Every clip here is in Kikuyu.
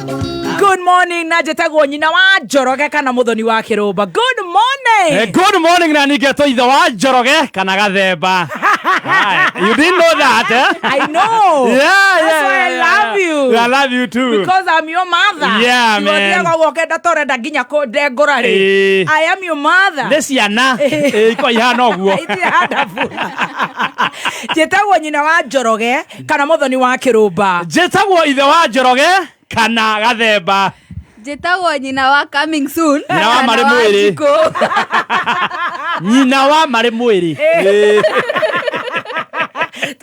Good morning na njĩtagwo nyina wa Njoroge kana mũthoni wa kĩrũmba. Good morning. Good morning na ningetwo ithe wa Njoroge kana Gathemba. Hi. You didn't know that, eh? I know. Yeah, That's yeah, why I yeah, love yeah. you. I love you too. Because I'm your mother. Yeah, man. Thiaga ũguo ũkenda ta ũrenda nginya kũndengũra rĩ. Eh. I am your mother. Nĩ ciana ikoragwo ihana ũguo. Itirĩ handabu. Njĩtagwo nyina wa Njoroge kana mũthoni wa kĩrũmba. Njĩtagwo ithe wa Njoroge kana Gathemba. Njĩtagwo nyina wa coming soon. Nyina wa kana marĩ mwĩrĩ. Njikũ. Nyina wa marĩ mwĩrĩ.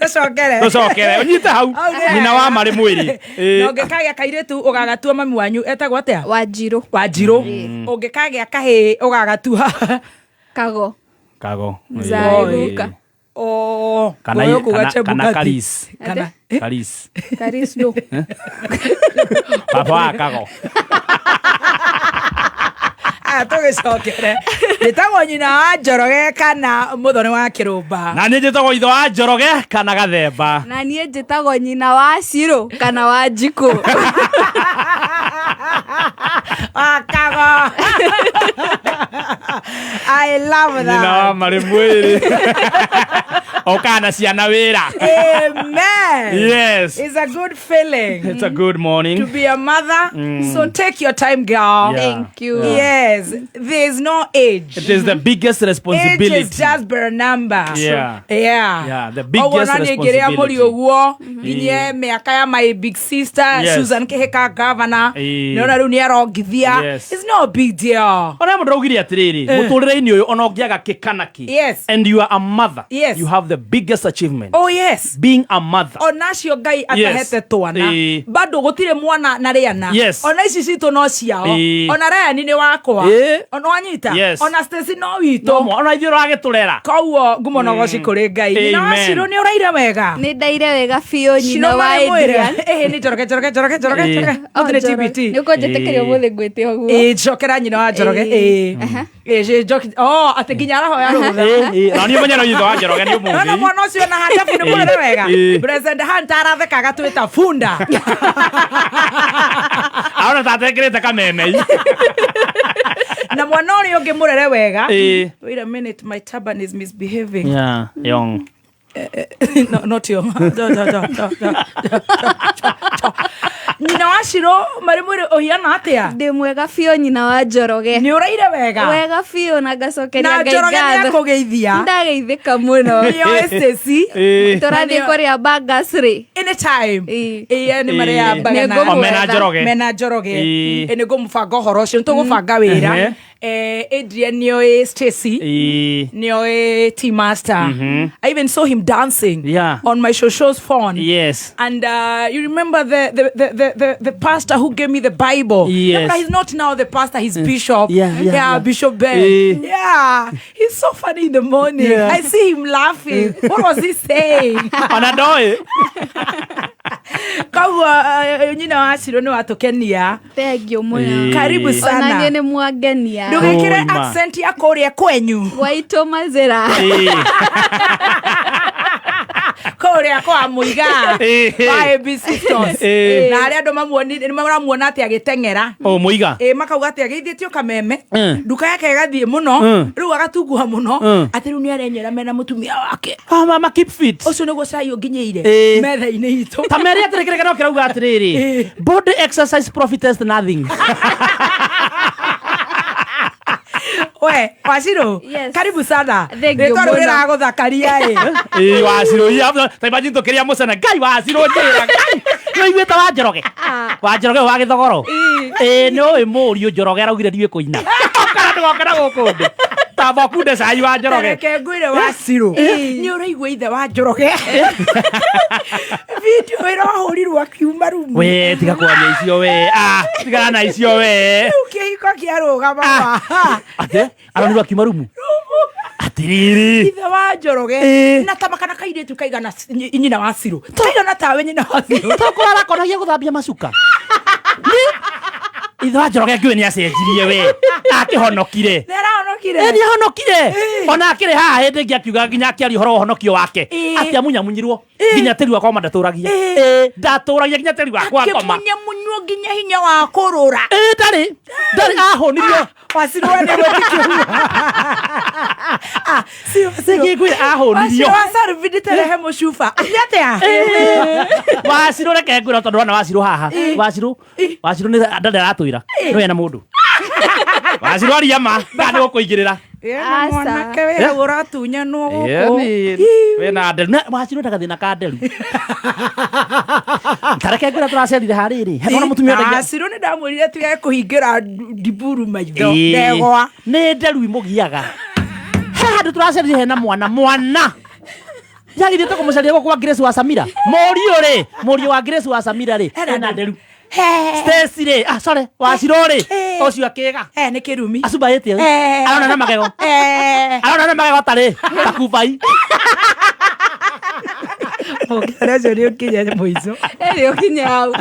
Tũcokere. Tũcokere ũnyite hau. Hau nĩ Nyina wa marĩ mwĩrĩ. Na ũngĩkagĩa kairĩtu ũgagatua mami wanyu etagwo atĩa? Wanjirũ. Wanjirũ. Ũngĩkagĩa kahĩĩ ũgagatua Kago. Kago. Mzai guka. Oh, Kana ngũyũ kuga kana Chebukati. Karis. Kana Karis. Karis no. Baba wa Kago. Aya tũgĩcokere. Njĩtagwo nyina wa Njoroge kana mũthoni wa kĩrũmba. Na niĩ njĩtagwo ithe wa Njoroge kana Gathemba. Na niĩ njĩtagwo nyina wa Cirũ kana wa Njikũ. Wakago. I love Nyina wa that. marĩ mwĩrĩ. Okaga na ciana wĩra. Amen. Yes. It's a good feeling It's a good morning. to be a mother. So take your time, girl. Yeah. Thank you. Yes, there's no age. It is the biggest Age responsibility. is just but a number. Yeah. Yeah. Yeah, the biggest Ũguo na niĩ ngĩrĩa mũri responsibility. ũguo nginye mĩaka ya my big sister Yes. Susan Kĩhĩka governor Ĩĩ. nĩona rĩu nĩ arongithia. Yes. It's no big deal. Ona mũndũ augire atĩrĩrĩ mũtũrĩre-inĩ ũyũ ona ũngĩaga kĩ kana kĩ Yes. and you are a mother Yes. you have the biggest achievement Oh yes. being a mother Ona acio Ngai atahete twana Ĩĩ. bado gũtirĩ mwana na rĩana Yes. ona ici citũ no ciao Ĩĩ. ona Ryan nĩ wakwa Ĩĩ. ona wanyita Yes. ona Stacy no No witũ ona ithuĩ ũragĩtũrera koguo ngumo na ũgoci kũrĩ Ngai nyina wa Amen. Shiro nĩ ũraire wega Nĩ ndaire wega biũ nyina wa Adrian. Ĩhĩ nĩ Njoroge Njoroge Njoroge Njoroge Ĩĩ. Njoroge Oh, Ũthĩ nĩ Njoroge. TBT Nĩ ũkũnjĩtĩkĩria Ĩĩ. ũmũthĩ ngwĩte ũguo. Ĩĩ njokera nyina wa Njoroge Ĩĩ. ĩĩ Ĩĩ oh atĩ nginya arahoya rũtha na niĩ menye no ithe wa Njoroge nĩ Nona ũmũthĩ mwana ũcio na handabu nĩ mũrere wega Ĩĩ. President Hunter aratheka agatwĩta bunda arona ta atekĩrĩte kamemei na mwana ũrĩa ũngĩ mũrere wega Ĩĩ. Wait a minute, my turban is misbehaving. Yeah, young. No, not your. Do, do, do, do, do, do, do, do. Nyina wa Shiro marĩ mwĩrĩ ũhiana atĩa? Ndĩ mwega biũ nyina wa Njoroge. Nĩ ũraire wega? Wega biũ na ngacokeria Na Ngai Njoroge nĩ ngatho. akũgeithia. Ndageithĩka mũno. Nĩoĩ Stacy. Ĩĩ. Tũrathiĩ kũrĩa burgers rĩ. Anytime. Ĩĩ. Ĩĩ nĩ marĩa mbaga Nĩ na ngũmwetha. O mena Njoroge. mena Njoroge. Ĩĩ. Ĩĩ nĩ ngũmũbanga ũhoro ũcio nĩ tũgũbanga wĩra. Ehe. Adrian nĩoĩ Stacy. Ĩĩ. Nĩoĩ T Master. I even saw him dancing Yeah. on my shosho's phone. Yes. And you remember the pastor who gave me the Bible? Yes. Remember, he's not now the pastor, he's bishop. Yeah, yeah, yeah. Bishop Ben. Eh. Yeah. He's so funny in the morning. Yeah. I see him laughing. What was he saying? Ona ndoĩ Koguo nyina wa Shiro nĩ watũkenia. Thank you mũno. Ĩĩ. Karibu Ona niĩ sana. nĩ mwangenia. Ndũgĩkĩre Ũima. accent ya kũrĩa kwenyu. Waitũ mazĩra. Ĩĩ. Kũrĩa kwa Mũiga. Ĩĩ. Wa ABC Stores. Ĩĩ. Na arĩa andũ mamuonire nĩ maramuona atĩ agĩteng'era. O mũiga. Ĩ makauga atĩ agĩithĩtio kameme Mm. nduka yake ĩgathiĩ mũno rĩu agatunguha mũno atĩ rĩu nĩ arenyera mena mũtumia wake Ah, mama keep fit. ũcio nĩguo cai ũnginyĩire Ĩĩ. metha-inĩ itũ Ta mere atĩrĩ kĩrĩa no kĩrauga atĩrĩrĩ. Ĩĩ. Body exercise profiteth nothing. We Wacirũ Yes. karibu sana Thank you rĩtwa rĩu mũno. rĩragũthakaria ĩ Ĩĩ Wacirũ iya ta imagine tũkĩrĩa mũcene Ngai Wacirũ njĩra Ngai nĩ ũiguĩte wa Njoroge Ah. wa Njoroge wa gĩthogoro ĩĩ nĩ ũĩ mũriũ Njoroge araugire ndiũĩ kũina Ũkara ndũgokera gũkũ ndĩ tamba ũkunde cai wa Njoroge Reke ngwĩre Wacirũ nĩ ũraigua ithe wa Njoroge video ĩrahũrirwo akiuma rumu we tiga kwaria icio we ah tigana na icio we rĩu kĩhiko kĩarũgama ate aronirwo akiuma rumu atiriri ithe wa Njoroge Ĩĩ. na ta makana kairĩtu kaigana nyina wa Cirũ kaigana tawe nyina wa Cirũ tokora arakonagia gũthambia macuka Nĩ- ithe wa Njoroge ngĩũĩ nĩ acenjirie we akĩhonokire nĩ arahonokia Nĩahonokire? Ĩ, nĩahonokire. Ĩ. Ona akĩrĩ haha hĩndĩ ĩngĩ akiuga nginya akĩaria ũhoro wa ũhonokio wake. Ĩ. Atĩ amunyamunyirwo nginya tĩri wakwa ma ndatũragia. Ĩ. Ĩ, ndatũragia nginya tĩri wakwa ngoma. Akĩmunyamunywo nginya hinya wa kũrũra. Ĩ, ndarĩ ahũnirio. Wacirwo nĩ gwĩtĩkĩrwo. Ah, Ciro, Ciro. Nĩkĩ ngwĩra ahũnirio. Wacirwo wa Sarvi ndĩterehe mũcuba. Nĩ atĩa? Wacirũ reke ngwĩra tondũ wana wacirũ haha. Wacirũ wacirũ nĩ ndarĩ aratwĩra. No ena mũndũ. Wacirũ aria ma nda nĩ gũkũingĩrĩra. Ena Aca. mwanake wĩ hau ũratunyanwo gũkũ. Wĩna nderu. Na wacirũ enda gathĩna ka nderu. Tareke ngwĩra tũracerire harĩrĩ. He mwana mũtumia wendagia. Wacirwo nĩ ndamwĩrire tige kũhingĩra ndiburu maitho. Ĩĩ. Ndegwa. Nĩ nderu imũgiaga. He handũ tũracerire hena mwana mwana. Yagithĩte kũmũcaria gũkũ kwa Grace wa Samira. Mũriũ rĩ, mũriũ wa Grace wa Samira rĩ, ena nderu. Stacy rĩ, ah sorry, Wacirũ rĩ, Eh. ũcio akĩga. Eh, nĩ kĩrumi. Acumbaĩte ũyũ. Eh. Arona na magego. Eh. Arona na magego tarĩ ta kubai. Mũkĩra ũcio nĩ ũkinya mũico. Ĩrĩ ũkinye hau.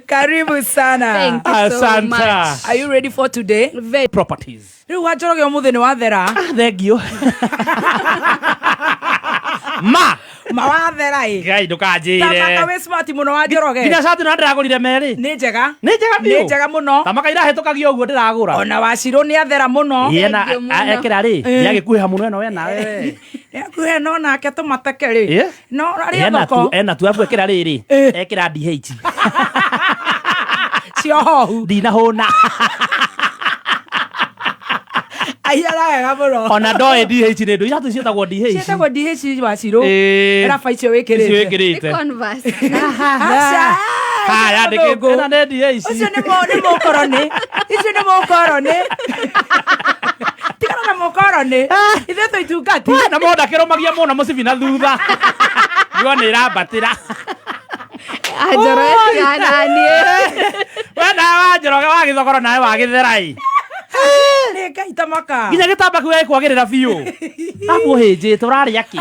Karibu sana. Thank you so Asante. much. Are you ready for today? Very. Properties. Rĩu wa Njoroge ũmũthĩ nĩ wathera. Ah, thank you. Ma, Mawathera ĩ. Ngai ndũkanjĩre. Tamaka wĩ smart mũno wa Njoroge. Nginya cati no ndĩragũrire merĩ. Nĩ njega. Nĩ njega biũ. Nĩ njega mũno. Tamaka irahĩtũkagio ũguo ndĩragũra. Ona Wacirũ nĩ athera mũno. Ĩĩ, na Thank you mũno. ekĩra rĩ, Eh. nĩagĩkuhĩha mũno ĩno we nawe. Nĩakuhe no nake tũmateke rĩ. Ĩ? No arĩa Ena tu thoko ena tu abu ekĩra rĩrĩ. Eh. Ekĩra DH. ciohohu. Ndinahũna. Ahiana wega mũno. Ona ndoĩ DH nĩ ndũ. Iratũ ciĩtagwo DH. Ciĩtagwo DH Wacirũ. Ĩ. Raba icio Icio wĩkĩrĩte. Nĩ wĩkĩrĩte. Converse. Aca. Haya, Mũthũngũ. ĩno nĩ DH. Ũcio nĩ nĩ mũkoroni. Icio nĩ mũkoroni. Tigana na mũkoroni. Ithuĩ twĩ itungati. We, na mũndũ akĩrũmagia mũno mũcibi na thutha. Guo nĩ ĩrambatĩra. Anjoroge tigana niĩ. We nawe wa Njoroge wa gĩthogoro nawe wa gĩtherai. Nĩ Ngai tamaka. Nginya gĩtamba kĩu gĩkwagĩrĩra biũ. Abu ũhĩnjĩte ũrarĩa kĩ?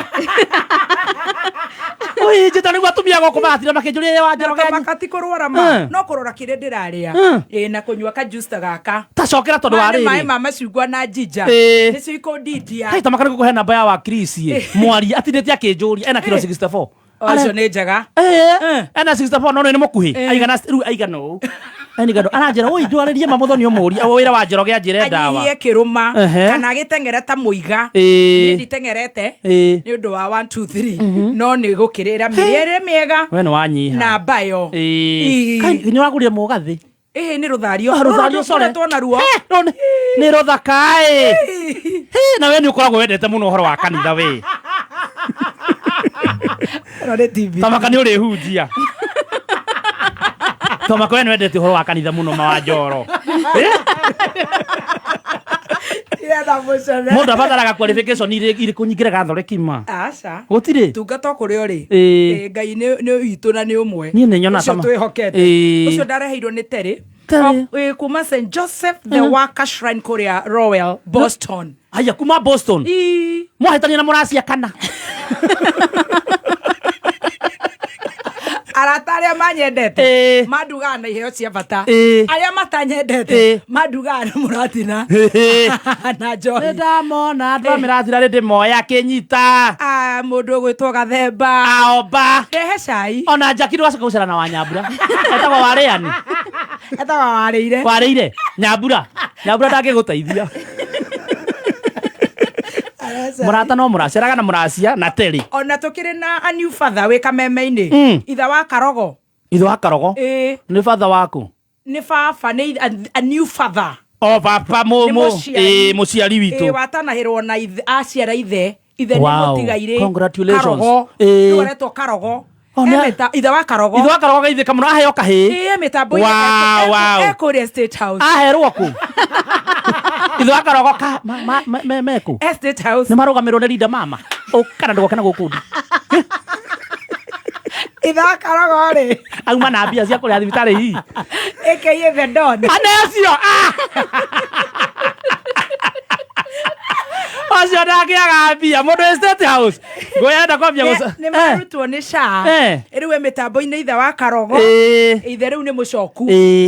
Ũhĩnjĩte nĩguo atumia gũkũ maratinda makĩnjũria wa Njoroge. Tamaka ti kũrwara ma. Eh. No kũrora kĩrĩa ndĩrarĩa. Eh. Ĩ na kũnyua ka juice ta gaka. Ta cokera tondũ wa Maya nĩ maĩ rĩrĩ. ma macungwa na jinja. Ĩ. Nĩcio ikũndindia. Kai tamaka nĩ gũkũhe namba ya wa Chris ĩ. Mwaria atindĩte akĩnjũria ena kiro 64. Ũcio nĩ njega. Eh, ena 64 no nĩ mũkuhĩ. Aigana rĩu aigana ũũ. Aigana aranjĩra oi ndwarĩrie mamuthoni ũmũrie wĩra wa Njoroge anjĩre ndawa. Anyihie kĩrũma Ehe. kana agĩteng'ere ta mũiga. Ĩ. Niĩ nditeng'erete Ĩ. nĩ ũndũ wa 1 2 3 no nĩ gũkĩrĩra mĩrĩre mĩega We nĩ wanyiha. na mbayo. Ĩ. Ĩ. Kai nĩ ũragũrire mũgathĩ. Ĩhĩ nĩ rũthario. Ah, rũthario, sorry. Rũrũ naruo. Eh, rũrũ nĩ rũthaka ĩ. Hĩ, na we nĩ ũkoragwo wendete mũno ũhoro wa kanitha we. Ĩno nĩ TV. Tamaka nĩ ũrĩhunjia. Tamaka we nĩ wendete ũhoro wa kanitha mũno ma wa Njoro. Eh? Ndĩrenda mũcene. Mũndũ abataraga qualification irĩkũ nyingĩre gathoreki ma. Aca. Gũtirĩ. Tungata o kũrĩa ũrĩ. Ĩ. Ĩ, Ngai nĩ witũ na nĩ ũmwe. Niĩ nĩ nyonaga Ũcio tama- twĩhokete. Ĩ. Ũcio ndareheirwo nĩ Terry. Terry. O- ĩ, kuma St Joseph the Worker Shrine kũrĩa Royal Boston. Haya kuma Boston. Ĩ. Mwahĩtania na mũracia kana. Arata arĩa manyendete Ĩ. mandugaga na iheo cia bata. Ĩ. Arĩa matanyendete Ĩ. mandugaga na mũratina na njohi. Nĩ ndamona andũ a mĩrathira rĩ ndĩmoya akĩnyita. Ah, mũndũ ũgwĩtwo Gathemba. Aomba. Rehe cai. Ona Jackie ndũgacoka gũcera na Wanyambura. Etagwo Warĩani. Etagwo warĩire. Warĩire. Nyambura. Nyambura ndangĩgũteithia. Mũrata no mũraceraga na mũracia na Terry. Ona tũkĩrĩ na a new father wĩ kameme-inĩ. Ithe wa Karogo. Ithe wa Karogo. Ĩ. Nĩ batha waku. Nĩ baba nĩ a new father. O baba Nĩ mũ mũciari. ĩ mũciari Ĩ witũ. watanahĩrwo na ithe aciara ithe. Ithe nĩ Wow. mũtigairĩ. Congratulations. Karogo. Ĩ. Rĩu aretwo Karogo. O, nĩ- Ithe wa Karogo. Ithe wa Karogo geithĩka mũno aheo kahĩĩ. Ĩ, e mĩtambo-inĩ Wow, wow. e kũrĩa State House. Aherwo kũ? Ithe wa Karogo ka mekũ? E State House. Nĩ marũgamĩrwo nĩ Linda mama. Ũkana ndũgoke na gũkũ. Ithe wa Karogo rĩ. Auma na mbia cia kũrĩa thibitarĩ hihi. AKA the Don. Ane acio. Ah! Ũcio ndangĩaga mbia mũndũ wĩ State House ngwenda kwambia Nĩ marutwo nĩ SHA. Rĩu e mĩtambo-inĩ ithe wa Karogo. Ithe rĩu nĩ mũcoku.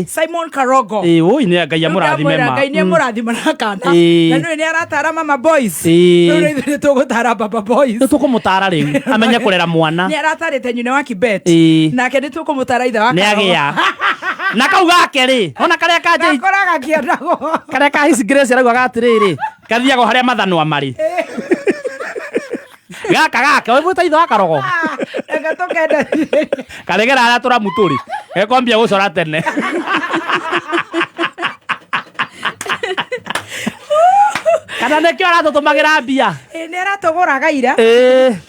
Simon Karogo. Ĩĩ, ũi nĩ Ngai amũrathime ma. Ngai nĩ amũrathima na kana. Na nĩwe nĩ aratara mama boys. Rĩu ithuĩ nĩ tũgũtara baba boys. Nĩ tũkũmũtara rĩu amenye kũrera mwana. Nĩ aratarĩte nyina wa Kibet. Nake nĩ tũkũmũtara ithe wa Nĩ Karogo. agĩa na kau gake rĩ, ona karĩa ka Jay- Gakoraga kĩendagwo. karĩa ka His Grace araugaga atĩrĩrĩ, kathiaga o harĩa mathanwa marĩ. Gaka gake wĩbũta ithe wa Karogo. Reke tũkende. Karegera harĩa tũramu tũrĩ gekwambia gũcora tene. Kana nĩkĩo aratũtũmagĩra mbia. Ĩ, nĩ aratũgũraga ira.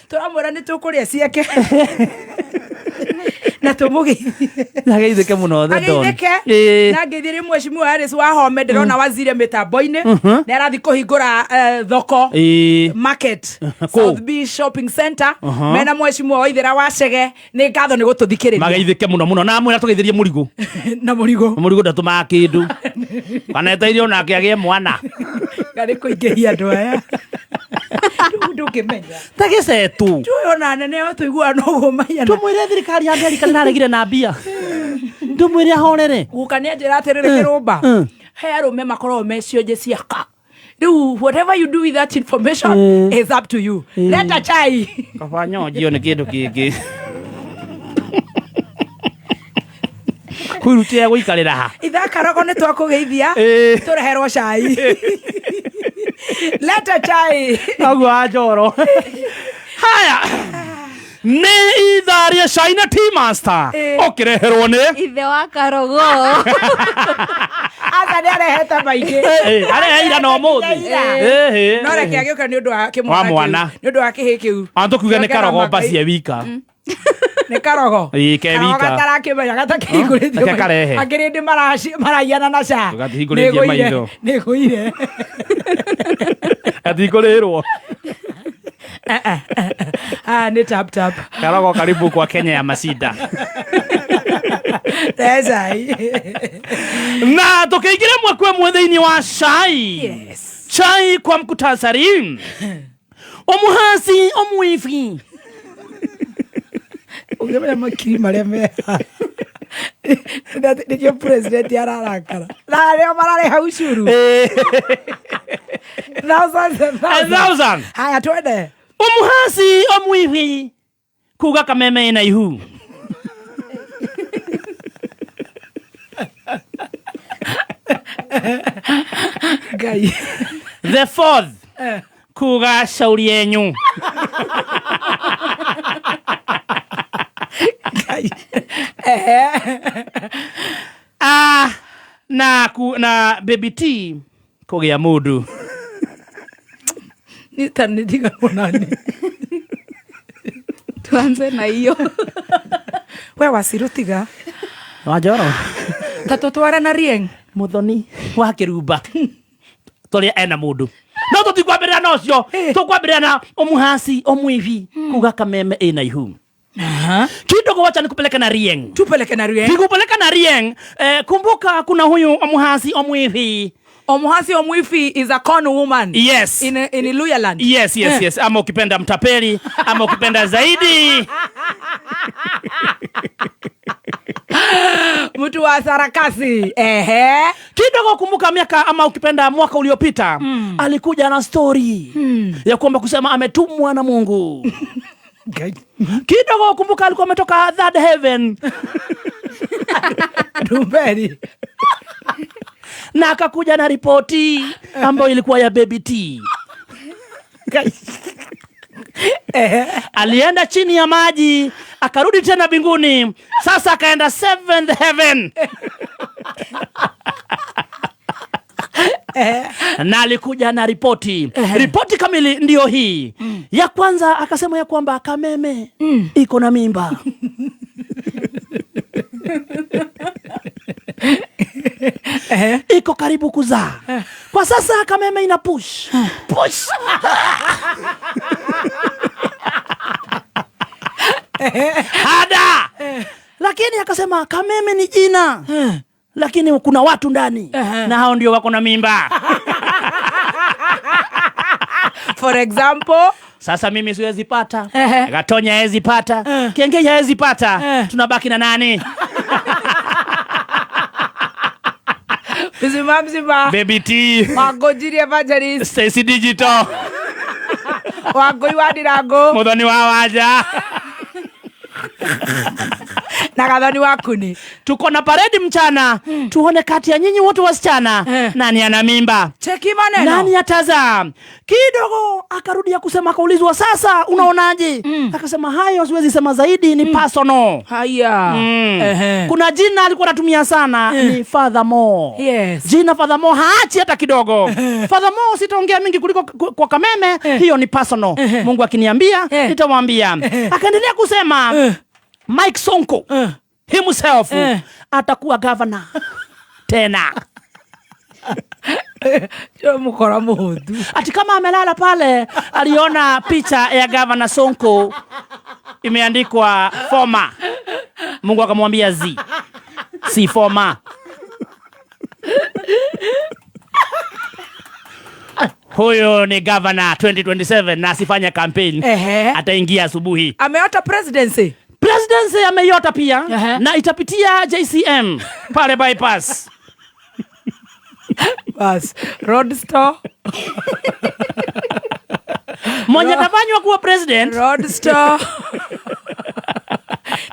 Tũramwĩra nĩ tũkũrĩa ciake. Na tũmũgeithie. Ageithĩke mũno the Don. Ageithĩke. Na ngeithĩrie mheshimiwa Harris Wahome, ndĩrona waziri mĩtambo-inĩ. Nĩ arathiĩ kũhingũra thoko. Market. Kũ? South B Shopping Center. Mena mheshimiwa Waithera wa Chege. Nĩ ngatho nĩ gũtũthikĩrĩria. Mageithĩke mũno mũno na mwĩra tũgeithĩrie mũrigũ. Na mũrigo. Mũrigũ ndatũmaga kĩndũ. Kana etereire onake agĩe mwana. Ngarĩ kũingĩhia andũ aya. Rĩu ndũngĩmenya. Ta gĩcetũ. Tũĩ ona nene o tũiguaga noguo maiana. Tũmwĩre thirikari ya Amerika nĩraregire na mbia. Tũmwĩre ahorere. Guka nĩ anjĩra atĩrĩrĩ kĩrũmba. He arũme makoragwo me cionje ciaka. Rĩu whatever you do with that information is up to you. Leta chai. Kaba nyonjio nĩ kĩndũ kĩngĩ. Kwĩrutĩra gũikarĩra ha. Itha Karogo nĩ twakũgeithia. Tũreherwo cai. Leta chai. Noguo wa Njoro. Haya. Nĩ ithaa rĩa cai na Tea Master. Ũkĩreherwo nĩ Ithe wa Karogo. Aca nĩ arehete maingĩ. Arehe ira na ũmũthĩ. Ira. No reke agĩũka nĩ ũndũ wa kĩmwana Wa mwana. kĩu, nĩ ũndũ wa kĩhĩ kĩu. Ona tũkiuge nĩ Kĩoke na Karogo makai. mbacie wika. Nĩ Karogo. Ĩĩ, ke Karogo wika. gatarakĩmenya gatakĩhingũrĩtio. Reke karehe. Angĩ rĩndĩ maraiyana na SHA. Tũgatihingũrĩtie maitho. Nĩ ngũire. Gatikũrĩrwo. Ah, nĩ tap tap. Karogo karibu kwa Kenya ya macinda. Rehe cai. Na tũkĩingĩra ĩmwe kwa ĩmwe thĩinĩ wa cai. Yes. Chai kwa mkutasari. Omuhasi omwifi. Ũngĩmenya makiri marĩa me haha. Nĩkĩo president ararakara. Na arĩa mararĩha ucuru. Thousands and A thousands. thousand. Haya twende. Omuhasi omwifi. Kuga kameme ina ihu. Ngai. The fourth. Kuga shauri yenyu. Ngai. Ah, na ku, na baby T kũgĩa mũndũ. Nĩ ta nĩ ndiganwo nani. Tuanze na hiyo. We Waciru tiga. Wa Njoro. Ta tũtware na Rieng. Mũthoni wa kĩrumba. Tũrĩa ena mũndũ. No tũtikwambĩrĩra na ũcio. Tũkwambĩrĩra na ũmuhasi omwivi kuga kameme ĩna ihu. Kidogo wacha nikupeleke na Rieng. Tupeleke na Rieng. Nikupeleka na Rieng. Kumbuka kuna huyu omuhasi omwivi. Omuhasi omwifi is a con woman. Yes. In Luhyaland. Yes, yes, yes. Ama ukipenda mtapeli, ama ukipenda zaidi. Mtu wa sarakasi. Ehe. Kidogo kumbuka miaka ama ukipenda mwaka uliopita, alikuja na story ya kwamba kusema ametumwa na Mungu. Kidogo kumbuka alikuwa ametoka third heaven. Dumberi. Na akakuja na ripoti ambayo ilikuwa ya Baby T. Alienda chini ya maji, akarudi tena mbinguni. Sasa akaenda seventh heaven. Na alikuja na ripoti. Ripoti kamili ndio hii. Ya kwanza akasema ya kwamba Kameme iko na mimba. Iko karibu kuzaa. Kwa sasa Kameme ina push. Push. Hada. Lakini akasema Kameme ni jina. Lakini kuna watu ndani. Na hao ndio wako na mimba. For example. Sasa mimi siwezi pata, Ehe. Gatonya hawezi pata, Kengei hawezi pata, tunabaki na nani? Mzima mzima. Baby T, Wangũnjiri Evangelist. Stacy Digital, Wangũi wa Ndirango. Muthoni wa Wanja. Na Gathoni wa Kuni. Tuko na paredi mchana, tuone kati ya nyinyi wote wasichana nani ana mimba, Cheki maneno. nani atazaa. Kidogo akarudia kusema, akaulizwa sasa unaonaje? Akasema hayo siwezi sema zaidi, ni personal. Haya. Kuna jina alikuwa anatumia sana ni Father Mo. Yes. Jina Father Mo haachi hata kidogo. Father Mo sitaongea mingi kuliko kwa Kameme, hiyo ni personal. Mungu akiniambia nitamwambia. Akaendelea kusema Mike Sonko himself atakuwa governor tena. Cho mukora muhuthu. Ati kama amelala pale aliona picha ya Governor Sonko imeandikwa former. Mungu akamwambia z si former. Huyo ni governor 2027 na asifanye campaign. Ataingia asubuhi. Ameota presidency. Presidency ameiota pia na itapitia JCM pale bypass. Bas. Road store. Mwenye atafanywa kuwa president Road store.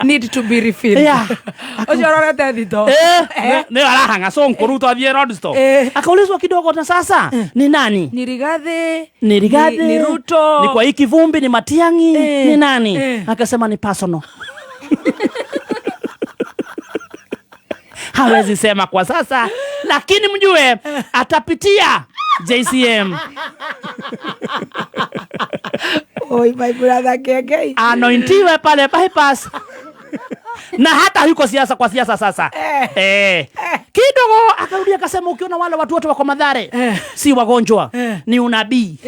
Need to be refilled. Ũcio ũrorete thito. Nĩ arahanga Sonko Ruto athiĩ road store. Akaulizwa kidogo na sasa ni nani? Ni Rigathi. Ni Rigathi. Ni Ruto. Ni kwa hii kivumbi ni Matiang'i. Ni nani? Akasema ni personal. Hawezi sema kwa sasa, lakini mjue atapitia JCM. Oi, my brother Kengei. Anointiwe pale bypass. Na hata yuko siasa kwa siasa sasa. Kidogo akarudia akasema ukiona wale watu wote wako Mathare si wagonjwa, ni unabii.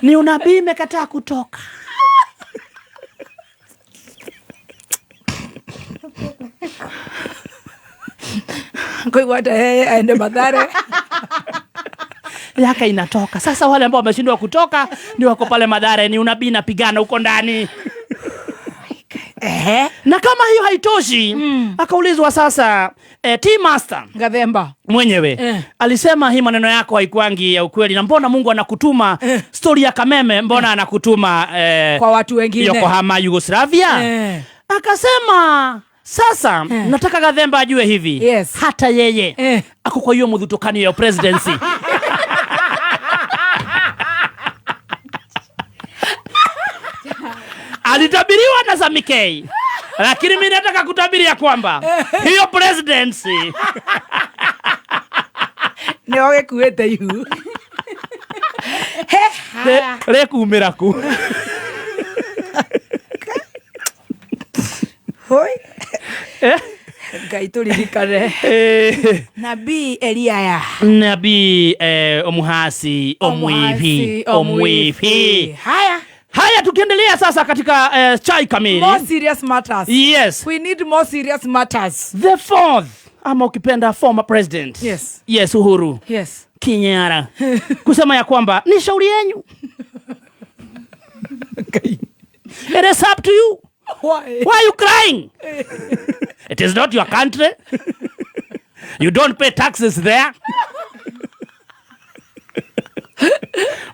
Ni unabii imekataa kutoka. Koigua hata yeye aende Mathare. Yaka inatoka. Sasa wale ambao wameshindwa kutoka ndio wako pale Mathare, ni unabii napigana huko ndani. Na kama hiyo haitoshi, akaulizwa sasa, Tea Master Gathemba mwenyewe alisema hii maneno yako haikuangi ya ukweli, na mbona Mungu anakutuma story ya Kameme, mbona anakutuma kwa watu wengine Yokohama Yugoslavia? Akasema sasa nataka Gathemba ajue hivi hata yeye ako kwa hiyo mudhutukani ya presidency. Alitabiriwa na Samikei, lakini mimi nataka kutabiria kwamba hiyo presidency nĩ ogĩkuĩte ihu. Rekumira ku. Hoi. Ngai tũririkane. Nabii Eliaya. Nabii omuhasi omwivi omwivi. Haya. Haya, tukiendelea sasa katika chai kamili. More serious matters. Yes. We need more serious matters. The fourth, ama ukipenda former president. Yes. Yes, Uhuru. Yes. Kinyara. Kusema ya kwamba ni shauri yenyu. It is up to you. Why? Why are you crying? It is not your country. You don't pay taxes there.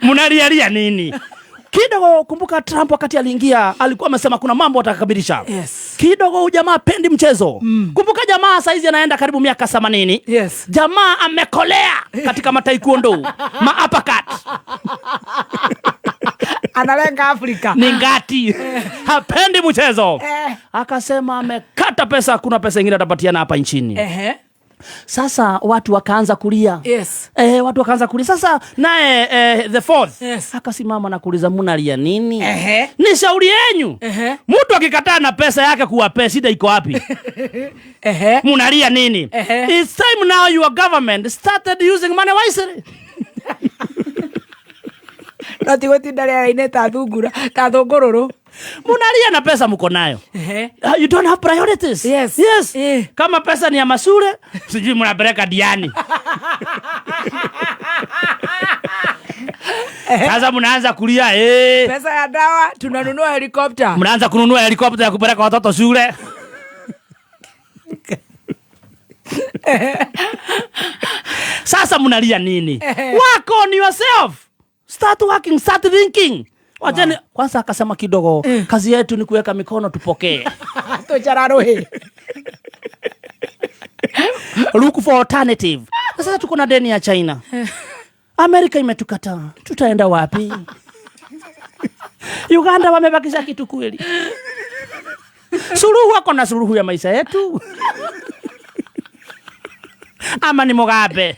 Mnalialia nini? Kidogo kumbuka Trump wakati aliingia alikuwa amesema kuna mambo atakabilisha. Kidogo huyu jamaa pendi mchezo. Kumbuka jamaa saizi anaenda karibu miaka 80. Jamaa amekolea katika mataekwondo, ma uppercut. Analenga Afrika. Ni ngati. Hapendi mchezo. Akasema amekata pesa, hakuna pesa ingine atapatiana hapa nchini. Sasa watu wakaanza kulia. Watu wakaanza kulia. Sasa naye the fourth akasimama na kuuliza mnalia nini? Ni shauri yenyu. Mtu akikataa na pesa yake kuwapea, shida iko wapi? Mnalia nini? It's time now your government started using money wisely. No ti gũtinda rĩera-inĩ ta thungura, ta thũngũrũrũ. Munalia na pesa mko nayo. Ehe. You don't have priorities. Yes. Yes. Eh. Kama pesa ni ya masure, sijui mnapeleka Diani. Sasa mnaanza kulia eh. Pesa ya dawa tunanunua helikopta. Mnaanza kununua helikopta ya kupeleka watoto shule. Sasa mnalia nini? Work on yourself. Start working, start thinking. Wacheni kwanza akasema kidogo, kazi yetu ni kuweka mikono tupokee. Tuchararohe. Look for alternative. Sasa tuko na deni ya China. Amerika imetukataa. Tutaenda wapi? Uganda wamebakisha kitu kweli? Suluhu ako na suluhu ya maisha yetu. Ama ni Mugabe.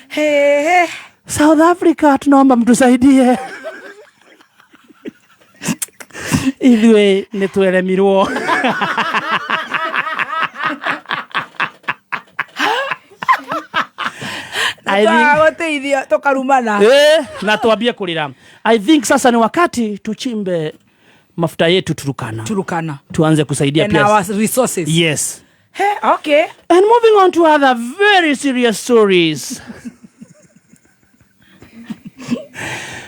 He, he. South Africa tunaomba mtusaidie. Ithuĩ nĩ tweremirwo. I think- Twaga tukarumana. Na tuambie kulira. I think sasa ni wakati tuchimbe mafuta yetu Turukana. Turukana. Tuanze kusaidia And pia. our resources. Yes. He, okay. And moving on to other very serious stories.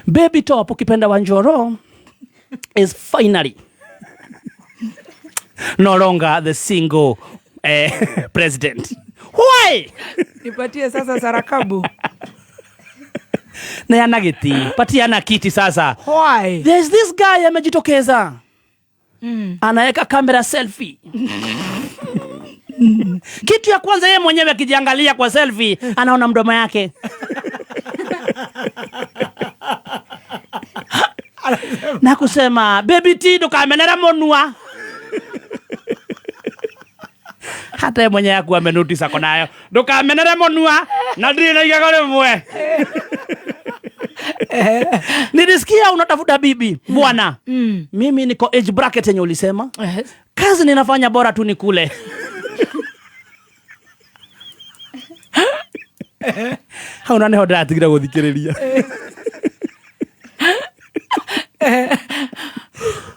Baby Top ukipenda Wanjoro is finally no longer the single president. Why? Nipatie sasa sarakabu. Na ana giti. Patia ana kiti sasa. Why? There's this guy amejitokeza. Anaweka kamera selfie. Kitu ya kwanza yeye mwenyewe akijiangalia kwa selfie anaona mdomo yake. Na kusema baby T ndukamenera munua. Hata yeye mwenyewe akuwa amenotice ako nayo. Ndukamenere munua na ndirĩ na igego rĩmwe. Nilisikia unatafuta bibi bwana. Mimi niko age bracket yenye ulisema. Kazi ninafanya bora tu nikule. Hau na niho ndĩratigire gũthikĩrĩria.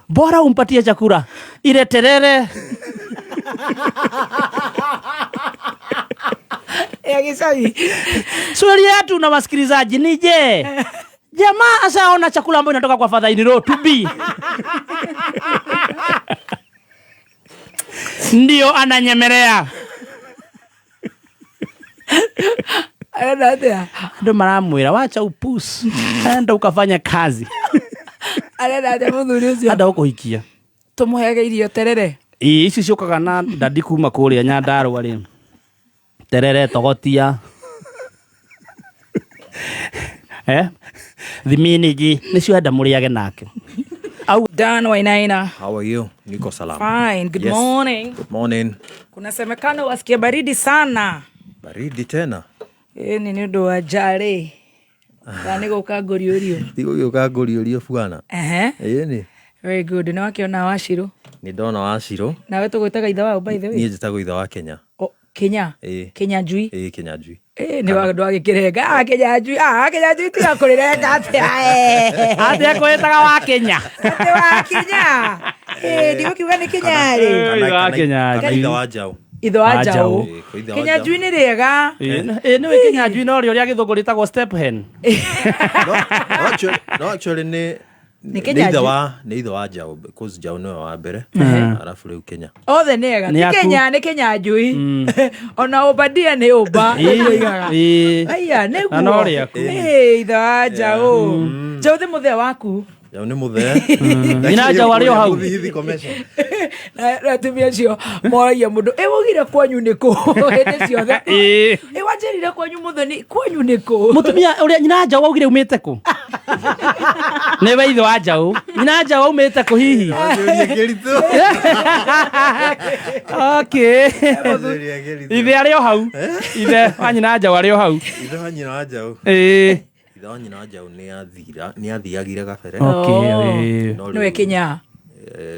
Bora umpatie chakula ile terere. Ya gicagi. Swali yetu na wasikilizaji ni je, jamaa ashaona chakula ambayo inatoka kwa father in law to be ndio ananyemelea. Arenda atia? Ndio maramwira wacha upusi, enda ukafanya kazi. Arenda atia muthuri ucio? Anda ukuhikia. Tumuheage irio terere. Ii, ici ciũkaga na ndadi kuma kũrĩa Nyandarũa rĩ. Terere, togotia. Thiminiji nĩcio enda mũrĩage nake. Au Dan Wainaina. How are you? Niko salama. Fine. Good Yes. morning. Good morning. Kunasemekana wasikia baridi sana. Baridi tena. Ĩni nĩ ũndũ wa njarĩ. Kana nĩ gũka ngũriũrio. Ti gũgĩũka ngũriũrio bwana. Ehe. Ĩni. Very good. Nĩ wakĩona Wacirũ. Nĩ ndona Wacirũ. Nawe tũgwĩtaga ithe waũ by the way. Niĩ njĩtagwo ithe wa Kenya. O, Kenya. Ĩĩ. Kenya njui. Ĩĩ Kenya njui. Ĩĩ nĩ wa ndwagĩkĩrenga. Ah, Kenya njui. Ah, Kenya njui tiga kũrĩrenga atĩa. Atĩa kwĩtaga wa Kenya. Atĩ wa Kenya. Ĩĩ ndigũkiuga nĩ Kenya rĩ. Ithe wa Kenya Kana njui. ithe wa Njaũ. Ithe wa Wa Njaũ. Njaũ. Ĩĩ, kwa ithe wa Kenya Njaũ. njui nĩ rĩega. Ĩĩ nĩwe Kenya njui no rĩo rĩa gĩthũngũ rĩtagwo step hen. No, actually, no actually nĩ Nĩ Kenya ithe njui. wa nĩ ithe wa Njaũ because Njaũ nĩwe wa mbere. Arabu rĩu Kenya. Othe nĩ ega. Nĩ Ti aku. Kenya nĩ Kenya njui. Ona Obadia nĩ ũmba. Ĩĩ, Nĩguo ĩĩ. Aya nĩguo. Na no rĩaku. Ĩĩ ithe wa Njaũ. Njaũ thĩ mũthee waku. Njaũ nĩ mũthee. Nyina Njaũ arĩ o hau. Mũthithi commercial. Na atumia acio moragia mũndũ ĩ waugire kwanyu nĩ kũ hĩndĩ ciothe. Ĩĩ. Ĩ wanjĩrire kwanyu mũthoni kwanyu nĩ kũ. Mũtumia ũrĩa nyina Njaũ waugire umĩte kũ? Nĩwe ithe wa Njaũ. Nyina Njaũ aumĩte kũ hihi? Kĩũria kĩritũ. Okay. Kĩũria kĩritũ. Ithe arĩ o hau. Ithe wa nyina Njaũ arĩ o hau. Ithe wa nyina wa Njaũ. Ĩĩ. Ithe wa nyina wa Njaũ nĩ athiagire gabere. Okay. Oh. Ĩĩ. No Nĩwe rĩu, Kenya.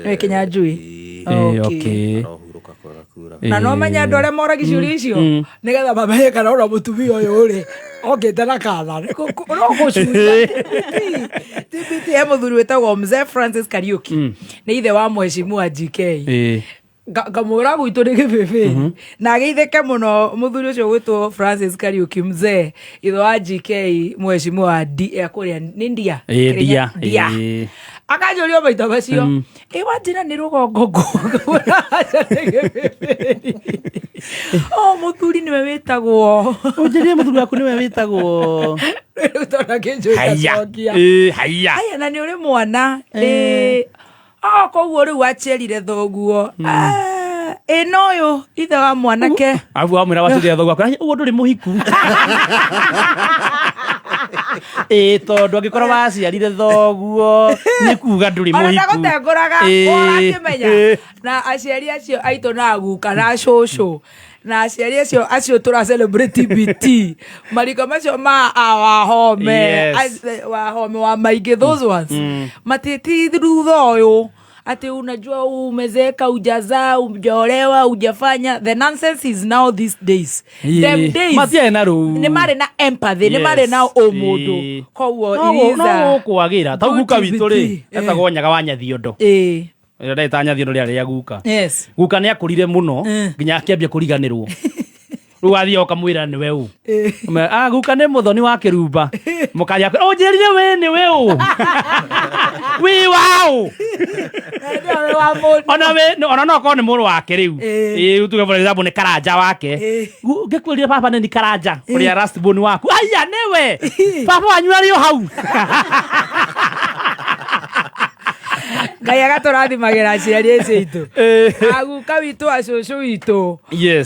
Nĩwe Kenya njui. ĩĩ, Ĩĩ, Okay. okay. arohurũka kwega kura. Na no menye andũ arĩa moragia ciũria icio nĩgetha mamenye kana ona mũtumia ũyũ rĩ Okĩte na katha no gũcuria TBT. He mũthuri wĩtagwo Mzee Francis Kariuki, nĩ ithe wa mheshimiwa GK. Ngamwĩra gwitũ nĩ gĩbĩbĩ na ageithĩke mũno mũthuri ũcio gwĩtwo Francis Kariuki, mzee ithe wa GK, mheshimiwa wa kũrĩa nĩ ndia. Ĩ, Ndia. Ndia. Akanjũria maita macio ĩ wanjĩra nĩ rũgongo ngũngamwĩra aca nĩ gĩbĩbĩ. O mũthuri nĩwe wĩtagwo. Ũnjĩrie mũthuri waku nĩwe wĩtagwo. Rĩu tondũ akĩnjũria Haya. cokia. Ĩ, haya. Aya, na nĩ ũrĩ mwana ĩ o koguo rĩu aciarire thoguo. Ah, ĩ no ũyũ ithe wa mwanake. Abu wamwĩra waciarire thoguo akwĩra, ũguo ndũrĩ mũhiku. Ĩ, tondũ angĩkorwo waciarire thoguo nĩ kuga ndũrĩ Ona mũhiku. ndagũtengũraga. Ũrakĩmenya na aciari acio aitũ na aguka na cũcũ na aciari acio acio tũra celebrate TBT marika macio ma a wahome. Wahome wa maingĩ, those ones matiti thutha ũyũ ati unajua umezeka, ujazaa, ujaolewa, ujafanya. The nonsense is now these days. Them days Matiarĩ na rũu. Nĩ marĩ na empathy, nĩ marĩ na ũmũndũ, koguo No it is a gũkwagĩra tau good guka witũ rĩ, TBT. etagwo Nyaga wa Nyathiondo. Ĩrĩa ndagĩta Nyathiondo rĩarĩ rĩa guka. Guka nĩ akũrire mũno nginya akĩambia kũriganĩrwo. Rĩu wathiĩ ũkamwĩra nĩwe ũ. Ah, guka nĩ mũthoni wa kĩrumba mũkaria, ũnjĩrire wĩ nĩwe ũ, wĩ waũ? Nĩwe wa mũndũ. Ona we ona no korwo nĩ mũrũ wake rĩu. Ĩ, tuge for example nĩ Karanja wake. Ngĩkwĩrire baba nĩ Karanja ũrĩa last born waku. Aya, nĩwe baba wanyu arĩ o hau. Ngai agatũrathimagĩra aciari acio aitũ, aguka witũ, acũcũ witũ.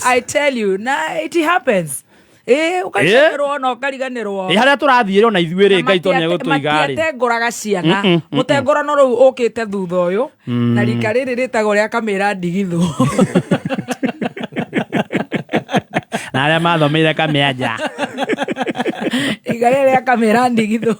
I tell you, na it happens, ĩ ũkariganĩrwo na ũkariganĩrwo. Ĩ, harĩa tũrathiĩ ona ithuĩ rĩ, Ngai to nĩegũtũiga rĩ. Matiatengũraga ciana. Mũtengũrano rĩu ũkĩte thutha ũyũ na rika rĩrĩ rĩtagwo rĩa kamĩra ndigithũ. Na arĩa mathomeire kamĩanja. Rika rĩrĩ rĩa kamĩra ndigithũ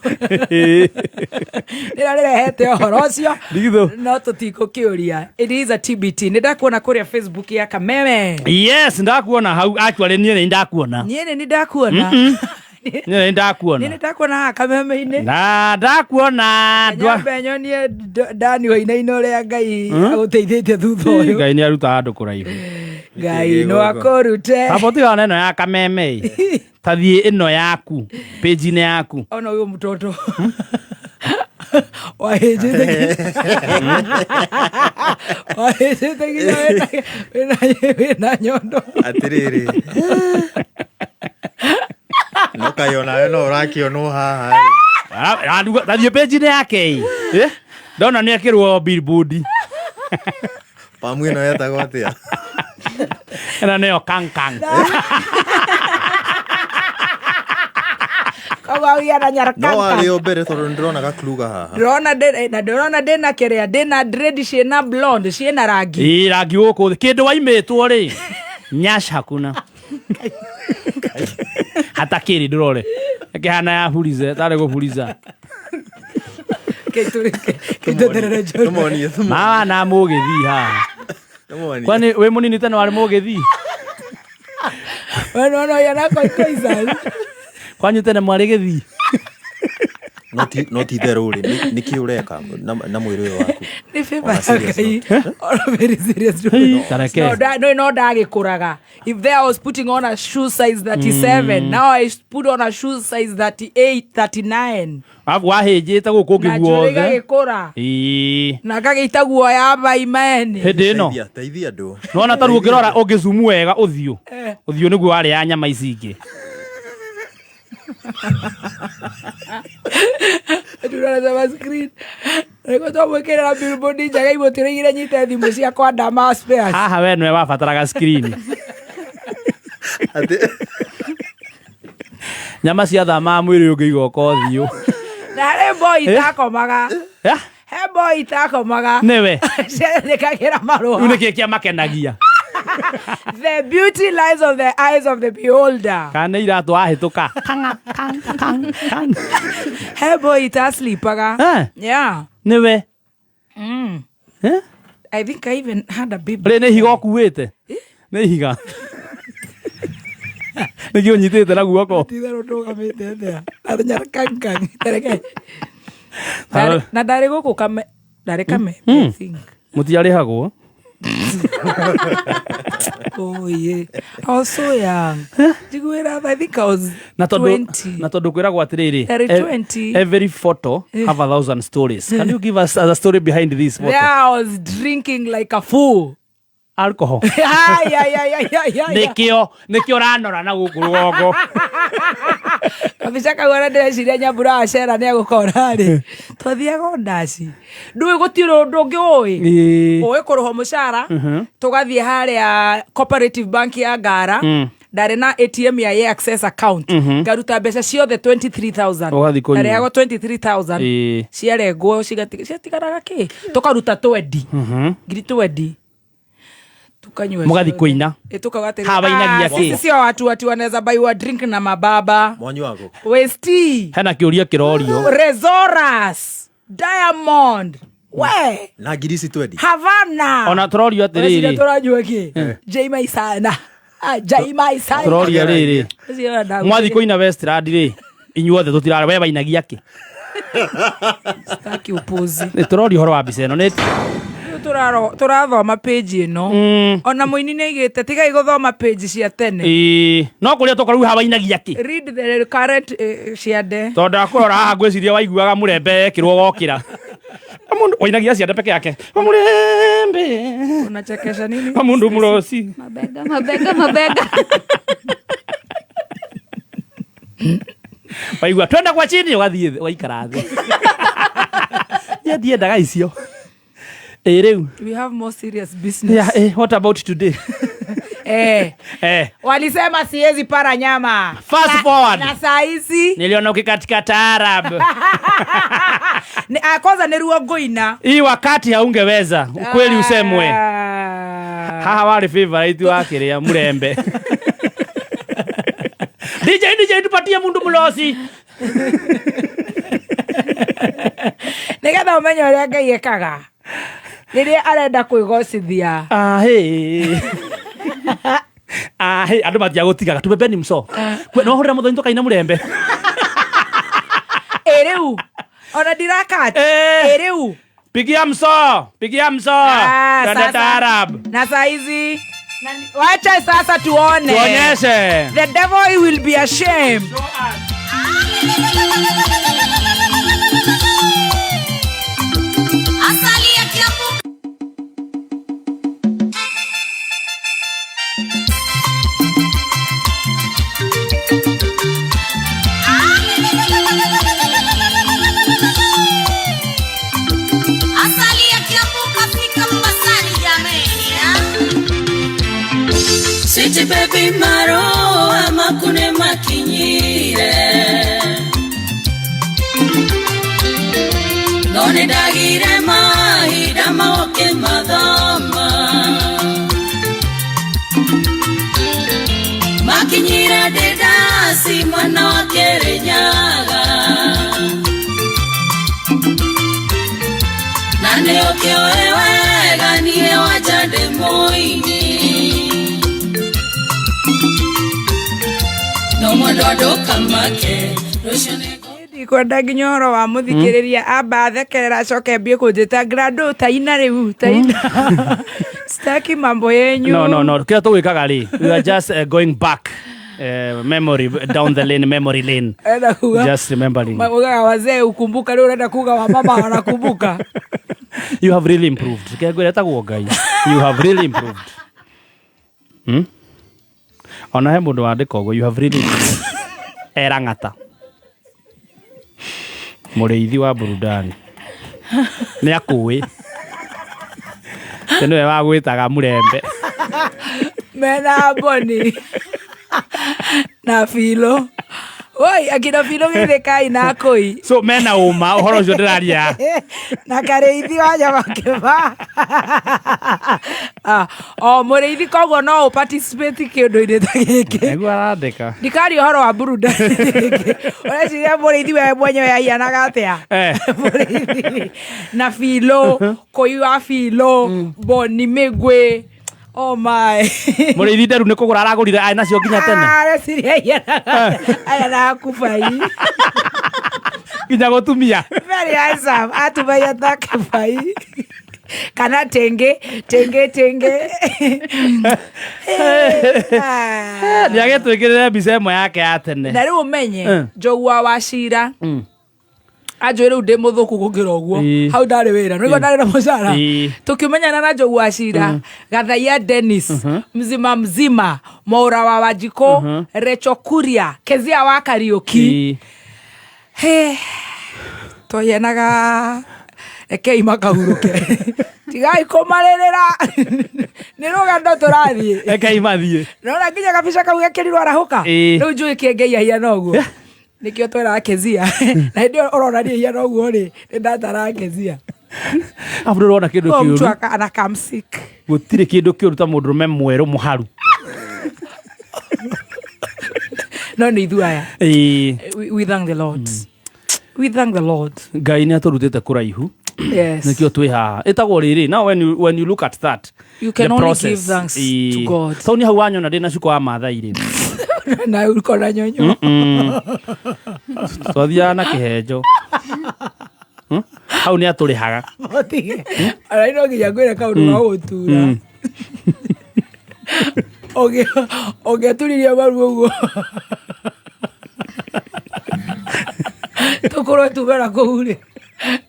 rĩrĩa rĩrehete ũhoro ũcio. Ndigithũ. No tũtikũkĩũria, it is a TBT. Nĩ ndakuona kũrĩa Facebook ya Kameme. Yes, ndakuona hau. Actually niĩ nĩ ndakuona. Niĩ nĩ ndakuona. Niĩ nĩ ndakuona. Niĩ nĩ ndakuona haha Kameme-inĩ. Na ndakuona Nyambe nyonie Dani Wainaina ũrĩa Ngai agũteithĩtie thutha ũyũ. Ngai nĩ aruta andũ kũraihu. Ngai no akũrute. Tabo tigana ĩno ya Kameme ĩ. Tathiĩ ĩno yaku, page-inĩ yaku. Ona ũyũ mtoto wahĩnjĩte nginya wĩna nyondo. Atiriri, no kaĩ onawe no ũrakĩonwo haha ĩ. Tathiĩ page-inĩ yake ĩ. Eh? Ndona nĩ ekĩrwo billboard. Pamu ĩno yetagwo atĩa? Ĩno nĩyo kangkang. Koguo auya na No nyarakanga. warĩ o mbere tondũ nĩndĩrona gakluga haha. Ndĩrona na ndĩrona ndĩna kĩrĩa, ndĩna dread ciĩna blonde, ciĩna rangi. Ĩ, rangi gũkũ thĩ kĩndũ waimĩtwo rĩ, nyash hakuna hata kĩrĩ ndũrore ĩkĩhana ya burize tarĩ gũburiza. Kĩitũterere njono. Tũmonie, tũmonie. Mawa na mũgĩthii haha. Tũmonie. Kwani wĩ mũnini tene warĩ mũgĩthii? We nĩwona ũyũ na koikoica. Kwanyu tene mwarĩ gĩthii? No ti itherũ rĩ, nĩkĩ ũreka na mwĩrĩ ũyũ waku? Nĩ favor On a ya serious Ngai. note. On a very serious note. Tareke. No ndagĩkũraga. If there I was putting on a shoe size 37, now I put on a shoe size 38, 39. Arabu wahĩnjĩte gũkũ Na ũngĩ njuĩrĩ guothe. igagĩkũra. Na ngagĩita guoya baimeni. Hĩndĩ ĩno Teithia, teithia andũ. Nona taru ũngĩrora ũngĩzumu wega ũthiũ, ũthiũ nĩguo warĩ ya nyama ici ingĩ. Ndũrona screen. Nĩguo twamwĩkĩrĩra billboard njega imũtĩrĩire nyite thimũ ciakwa ndama spares. Haha we nĩwe wabataraga screen. Atĩ Nyama cia thama mwĩrĩ ũngĩ igoka ũthiũ. Na harĩ boy itakomaga. Ya? He boy itakomaga. Nĩwe. Ciandĩkagĩra Rĩu marũa. nĩkĩ kĩamakenagia? The beauty lies of the eyes of the beholder. Kana nĩ iratũ wahĩtũka kanga kang kang kang. He boy itasleepaga. Eh? Yeah. Nĩwe. Eh? I think I even had a baby. Rĩ nĩ ihiga ũkuĩte, nĩ ihiga. Nĩkĩ ũnyitĩte na guoko? Titherũ ndũgamĩte atĩa na tareke na ndarĩ gũkũ kame ndarĩ kame I think. Mũtiarĩhagwo. Oh yeah. I was so young. Njiguĩra tha, I think I was Na tondũ 20. na tondũ kwĩragwo atĩrĩrĩ, Ndarĩ 20. every photo have a thousand stories. Can you give us a story behind this photo? There I was drinking like a fool. Alcohol. Ai, ai, ai, ai, ai, ai. Nĩkĩo nĩkĩo ũranora na gũkũ rũgongo. Kabica kau ona ndĩreciria Nyambura wa Cera nĩ egũkora rĩ. Twathiaga o ndaci. Ndũĩ gũtirĩ ũndũ ũngĩ ũĩ. Ĩĩ. Ũĩ kũrĩhwo mũcara tũgathiĩ harĩa Cooperative Bank ya Ngara ndarĩ na ATM ya Ye Access account ngaruta mbeca ciothe 23,000 Ũgathiĩ kũnyua. ndarĩhagwo 23,000 Ĩĩ. ciarengwo ciatigaraga kĩ tũkaruta twendi ngiri twendi tukanyua Mũgathiĩ ciothe. kũina. Ĩ, tukauga atĩrĩ, Haha wainagia "Ah, kĩ?" sisi sio watu ati wanaweza baiwa drink na mababa Mwanyu wako. westi Hena kĩũria kĩrorio. rezoras diamond we Na ngiri ici twendi. havana Ona tũrorio Ũreciria atĩrĩrĩ. tũranyua kĩ Jay sana Jay Maisana Tũroria rĩrĩ. Ũcio ona ndagũkĩria. Mwathiĩ kũina Westland rĩ, inyuothe tũtirarĩ we wainagia kĩ? Sitaki upuzi Nĩ tũroria ũhoro wa mbica ĩno nĩ Rĩu tũrathoma page ĩno ona mũini nĩ aigĩte tigai gũthoma page cia tene Ĩĩ, no kũrĩa tũkorwo rĩu haha wainagia kĩ? read the current ciande Tondũ ndakũrora haha ngwĩciria waiguaga mũrembe ekĩrwo wokĩra. Mũndũ wainagia ciande peke yake. Mũrembe. unachekesha nini Mundu mũroci. Mabega, mabega, mabega. Waigua twende kwa chini ũgathiĩ thĩ ũgaikara thĩ. Niĩ ndiendaga icio. Ĩ rĩu. we have more serious business Yeah, what about today? eh Eh, walisema siwezi para nyama Fast forward. na saa hizi niliona ukikatika taarab. Kwanza nĩruo ngũina Hii wakati haungeweza, ukweli usemwe. Ah. Haha warĩ favorite wa kĩrĩa mũrembe. DJ DJ tupatie mundu mũlosi. nĩgetha ũmenye ũrĩa ngai ekaga rĩrĩa arenda kwĩgocithia Ahĩ. Ahĩ, andũ matiagũtigaga tubebeni mso. Kwe no hũrĩra mũthoni tũkaina mũrembe. ĩ rĩu ona ndirakat Eh. ĩ rĩu Pigia mso, pigia mso. Ah, Twende sasa. taarab. na saa hizi wacha sasa tuone Tuonyeshe. the devil will be ashamed Asali ya Kiambu. Asali ya Kiambu kafika Mombasani jameni, ah. City baby maro amakune makinyire no nĩ ndagire mahinda maoke mathoma makinyire ndĩ ndaci mwena wa Kĩrĩnyaga na nĩ ũkĩũĩ wega niĩ wanja ndĩ mũini no mwendwa ndũkamake rũciũ nĩ ndikwenda nginya ũhoro wa mũthikĩrĩria amba athekerera acoke mbie kũnjĩta grado taina rĩu taina sitaki mambo yenyu No, no, no. Kĩrĩa tũgwĩkaga rĩ, we are just going back memory down the lane, memory lane. Enda kuga Just remembering. Ugaga wazee ukumbuka rĩu ũrenda kuga wamama wanakumbuka You have really improved. Reke ngwĩre etagwo Ngai. You have really improved. Hmm? Ona he mũndũ wandĩka ũguo, you have really improved. Erang'ata. Mũrĩithi wa burudani. Nĩ akũĩ. Tĩ nĩwe wagwĩtaga mũrembe. mena boni na filo woi akina filo githĩkai na akũi So mena ũma ũhoro ũcio ndĩraria. na karĩithi wa nyamakĩba o mũrĩithi koguo no ũ participate kĩũndũ-inĩ ta gĩkĩ Nĩguo arandĩka. ndikaria ũhoro wa burudani rĩngĩ ũreciria mũrĩithi we mwenyewe ahianaga atĩa Eh. mũrĩithi na filo kũi wa filo boni mĩgwĩ Oh my. Mũrĩithi nderu nĩ kũgũra aragũrire arĩ nacio nginya tene. Ah, reciria aya na kubai. Nginya gũtumia. Very handsome. Atubai atake bai. Kana tenge, tenge, tenge. Ah. Nĩ agĩtwĩkĩrĩre mbica ĩmwe yake ya tene. Na rĩu ũmenye njogua wa cira anjũĩ rĩu ndĩ mũthũku gũkĩra ũguo. Hau ndarĩ wĩra nĩguo ndarĩ na mũcara. Tũkĩmenyana na njogu wa cira, Gathaia Dennis, mzima mzima, Mwaura wa Wanjikũ, Recho Kuria, Kezia wa Kariũki. He, twaheanaga rekei makahurũke, tigai kũmarĩrĩra, nĩ rũgendo tũrathiĩ. Rekei mathiĩ. Nona nginya kabica kau gekĩrirwo arahũka. Rĩu njũĩ kĩengei ahiana ũguo, nĩkĩo tweraga Kezia, na hĩndĩ ĩyo ũrona niĩ hiana ũguo rĩ, nĩ ndataraga Kezia. Abu ndũrona kĩndũ Ũyũ mtu kĩũru. Anakamsik. Gũtirĩ kĩndũ kĩũru ta mũndũrũme mwerũ mũharu. No nĩ ithuĩ aya. We thank the Lord. We thank the Lord. Ngai nĩ atũrutĩte kũraihu. Yes. Nĩkĩo twĩ haha. Ĩtagwo rĩrĩ. Now when you look at that, You can the only process, give thanks to God. Tondũ nĩ hau wanyona ndĩ na cuka wa Maathai rĩ. Na ũkona nyonyo. Twathiaga na kĩhenjo. Hau nĩ atũrĩhaga. Mũtige. Ona no nginya ngwĩre kaũndũ ga gũgũtura. Ũngĩaturirie maru ũguo, tũkorwo tumera kũu rĩ,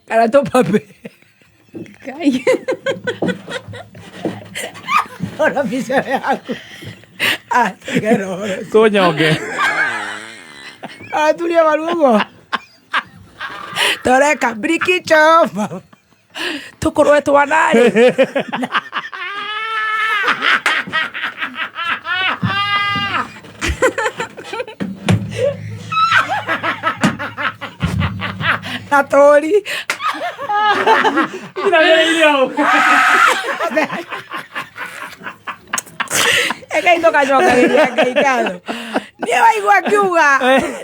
kana tũpambe. Ngai. Ona mbica yaku. Ah, tigana ũhoro ũcio. Tũnyonge. Aturie maru ũguo. Toreka brikicho. Tũkorwo twanarĩ. Na tũri. Rekei tũgacokagĩria Ngai ngatho. Niĩ waigua ngiuga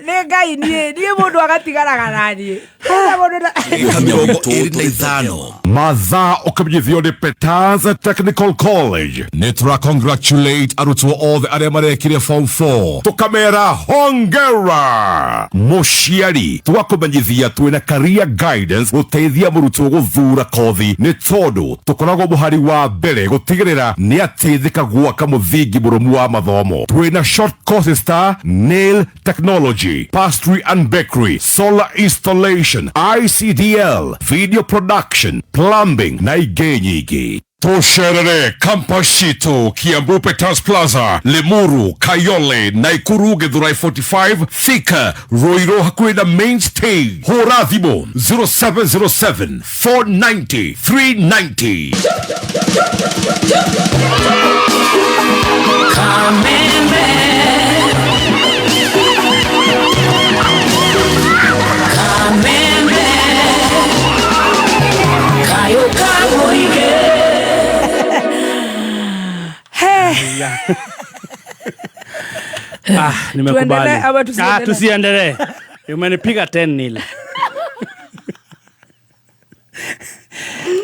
nĩ Ngai, niĩ mũndũ agatigaraga na niĩ. Hena mũndũ Mĩaka 25. Mathaa ũkĩmenyithio nĩ Petaz Technical College. Nĩ tũra congratulate arutwo othe arĩa marekire form 4, tũkamera hongera. Mũciari, tũgakũmenyithia twĩna career guidance gũteithia mũrutwo gũthura kothi, nĩ tondũ tũkoragwo mũhari wa mbere gũtigĩrĩra nĩ ateithĩka gwaka mũthingi mũrũmu wa mathomo. Twĩna short courses ta nail technology, pastry and bakery, solar installation, ICDL, video production, plumbing na ingĩ nyingĩ. Tũcerere campus citũ Kiambu Peters Plaza, Limuru, Kayole, Naikuru, Githurai 45, Thika, Ruiru hakuhĩ na main stage. Hũra thimũ 0707 490 390. Kameme. Kameme. Kayo kamoige. Ah, nimekubali. Tuendelee ama tusiendelee? Ah, tusiendelee. Umenipiga 10 nil.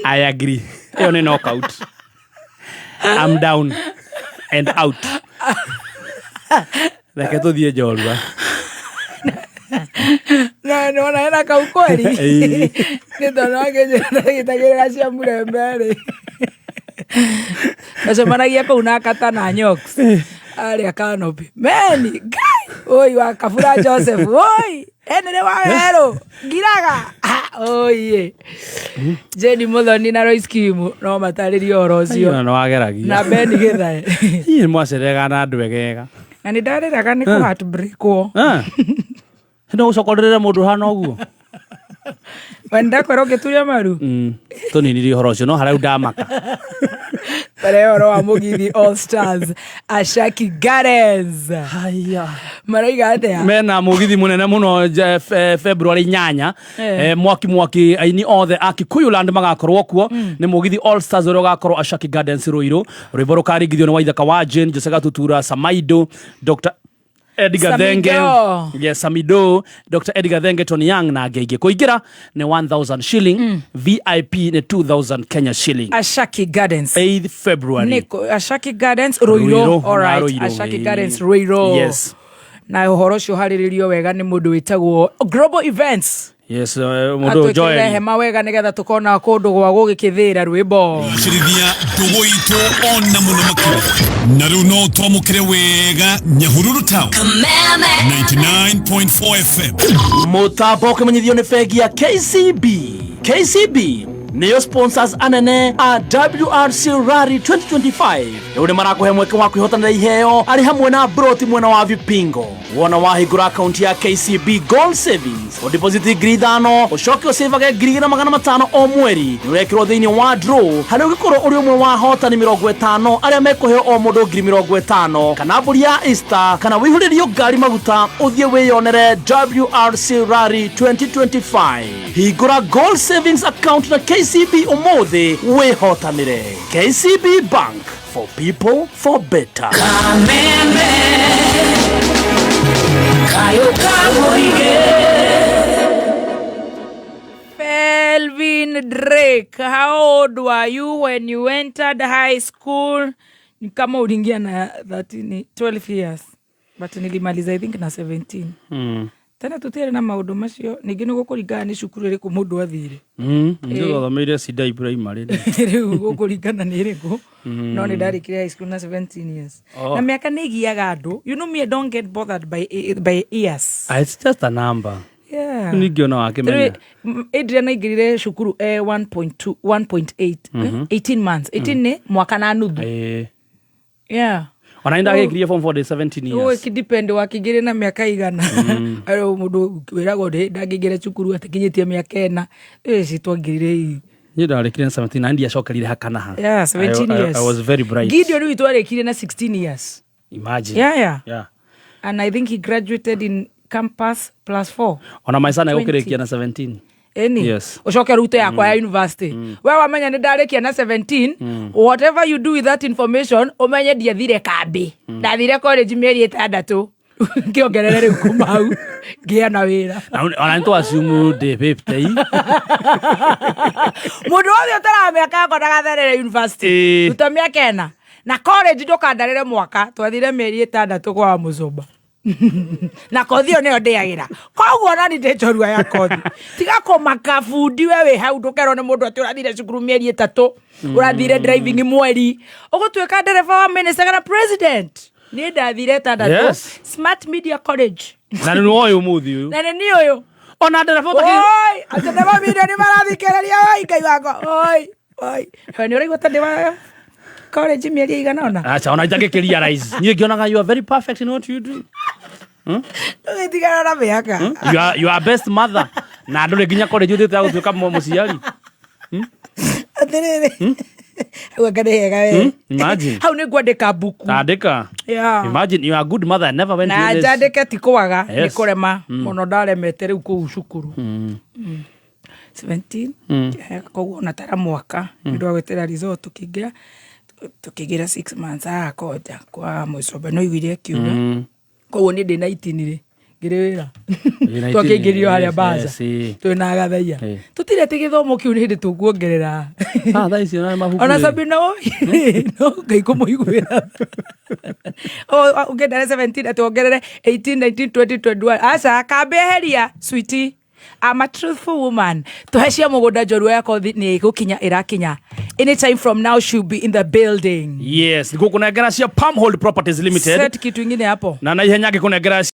I agree. Hiyo ni knockout. I'm down and out. Reke tuthiĩ njorua. Na nona hena kau kweli. Ĩĩ. Nĩ tondũ wangĩnjĩra cia mũrembe rĩ, tũcemanagia kũu na kata na nyox arĩa kanopi meni ngai oi wa kabura Joseph oi enere wa werũ ngiraga. Ah, oi Jane Muthoni na Royce Kimu no matarĩrie ũhoro ũcio. Na nĩ wageragia. Na Ben Githae. Hihi nĩ mwacerega na andũ egega. Na nĩ ndarĩraga nĩ kũ heartbreakwo. No ũcokorere mũndũ ũhana ũguo. We ndakwĩra ũngĩturia maru. Tũninirie ũhoro ũcio no harĩa ndamaka. Mbere ya ũhoro wa Mũgithi All Stars Ashaki Gardens. Haya. Marauga atĩa? Mena mũgithi mũnene mũno February 8. Mwaki mwaki aini othe a Kikuyu Land magakorwo kuo. Nĩ mũgithi All Stars ũrĩa ũgakorwo Ashaki Gardens Ruiru. Rwĩmbo rũkaringithio nĩ Waithaka wa Jane, Jose Gatutura, Samaido, Dr. Edgar Thenge. Samido. Yes, Samido, Dr. Edgar Thenge, Tony Young na angĩ aingĩ. Kũingĩra nĩ 1000 shilling, VIP nĩ 2000 Kenya shilling. Ashaki Gardens. 8th February. Niko Ashaki Gardens Ruiru. Ruiru, All na right. Ruiru, Ashaki ĩĩ. Gardens Ruiru. Yes. Na ũhoro ũcio ũharĩrĩrio wega nĩ mũndũ wĩtagwo Global Events. Yes, mũndũ Atwĩkĩrĩre Joel. hema wega nĩgetha tũkona kũndũ gwa gũgĩkĩthĩra rwĩmbo. Cirithia ndũgũ itũ ona mũno makĩria na rĩu no twamũkĩre wega Nyahururu Town 99.4 FM. Mũtambo ũkĩmenyithio nĩ bengi ya KCB. KCB nĩyo sponsors anene a WRC Rally 2025. Rĩu nĩ marakũhe mweke wa kwĩhotanĩra iheo arĩ hamwe na broti mwena wa Vipingo. Wona wahingũra akaunti ya KCB Gold Savings, ũdeposit 5,000, ũcoke ũcĩvage 2,500 o mweri. Nĩ ũrekĩrwo thĩinĩ wa draw harĩa ũngĩkorwo ũrĩ ũmwe wa ahotani 50 arĩa mekũheo o mũndũ 50,000 kana mbũri ya Easter kana wĩihũrĩrio ngari maguta ũthiĩ wĩyonere WRC Rally 2025. Hingũra Gold Savings account na KCB ũmũthĩ wĩhotanĩre. KCB Bank, for people for better. Felvin Drake, how old were you when you entered high school? Ni kama uliingia na 13, 12 years but nilimaliza I think na 17. Tena tutiarĩ na maũndũ macio ningĩ nĩ gũkũringana nĩ cukuru ĩrĩkũ mũndũ athire. Nĩ twathomeire Sidai Primary. Rĩu gũkũringana nĩ ĩrĩkũ, no nĩ ndarĩkire high school na 17 years. Oh. Na mĩaka nĩ ĩgiaga andũ. You know me, I don't get bothered by years. Ah, it's just a number. Yeah. Ningĩ ona wakĩmenya. Adrian aingĩrire cukuru e 1.2 1.8 18 months, 18 nĩ mwaka na nuthu. Eh. Yeah. Ona nĩ ndagĩkirie form 4 ndĩ 17 years. Ũgĩkĩdepend wakĩingĩre na mĩaka igana. Arĩ mũndũ wĩragwo ndangĩingĩra cukuru atakinyĩtie mĩaka 4. Ĩci twangĩrire ii. Niĩ ndarĩkirie na 17 na ndiacokerire hakana ha. Yeah, 17 years. I was very bright. Gideon witũ arĩkirie na 16 years. Imagine. Yeah. Yeah. And I think he graduated in campus plus 4. Ona my son 20. egũkĩrĩkia na 17. Eni. Yes. Ucoke rute yakwa ya university. We wamenya nĩ ndarĩkia na 17, whatever you do with that information, ũmenye ndiathire kambĩ. Ndathire college mĩeri 6. Ngĩongerere rĩu kuma hau ngĩgĩa na wĩra. Na ona nĩ twaciumu ndĩ 50. Mũndũ wothe ũtaraga mĩaka yakwa ndagatherere university. Ĩĩ. Ruta mĩaka 4. Na college ndũkandarĩre mwaka, twathire mĩeri 6 kwa mũcũmba. Na kothi ĩyo nĩyo ndĩagĩra, koguo ona ni ndĩ njorua ya kothi. Tiga kũmaka bundi, we wĩ hau ndũkerwo nĩ mũndũ atĩ ũrathire cukuru mĩeri 3, ũrathire driving mweri, ũgũtuĩka ndereba wa minister kana president. Niĩ ndathire 6. Yes. Smart Media College. Na nĩ woĩ ũmũthĩ ũyũ. Na nĩ niĩ ũyũ. Ona ndereba ũtakĩ Oi, atĩ ndereba milioni marathikĩrĩria, oi Ngai wakwa, oi oi, nĩ ũraigua ta ndĩ wa college mĩeri ĩigana ũna. Acha, ona itangĩkĩ realize. Niĩ ngĩonaga you are very perfect in what you do. Ndũgĩtigana na mĩaka. You are best mother. Na ndũrĩ nginya college ũthiĩte ya gũtuĩka mũciari. Atĩrĩrĩ, hau anga nĩ hega we. Imagine. Hau nĩ ngwandĩka mbuku. Andĩka. Yeah. Imagine you are a good mother. I never went Na to this. njandĩke ti kwaga nĩ Yes. kũrema mũno ndaremete rĩu kũu cukuru. 17. Koguo ona tara mwaka nĩ ũndũ wa gwĩtĩra result tũkĩingĩra 6 months haha konja kwa mũcomba no iguire akiuga koguo niĩ ndĩ 19 rĩ ngĩrĩ wĩra. 19, Twakĩingĩrio harĩa yes, baca yes, ĩĩ. twĩna gathaia. Ĩĩ. Tũtirĩ atĩ gĩthomo kĩu nĩ hĩndĩ tũkuongerera. Ah, thaa ici ona mabuku Ona rĩ. Sabina oi no Ngai kũmũiguĩra. Ũngĩendare 17 atĩ wongerere 18 19 20 21, aca kambe eheria. Sweetie, I'm a truthful woman. Tũhe cia mũgũnda njorua ya kothi nĩ gũkinya ĩrakinya. Anytime from now she'll be in the building. Yes, ngũkũnengera cia Palmhold Properties Limited. Set kitu ingine hapo. Na naihenya ngĩkũnengera.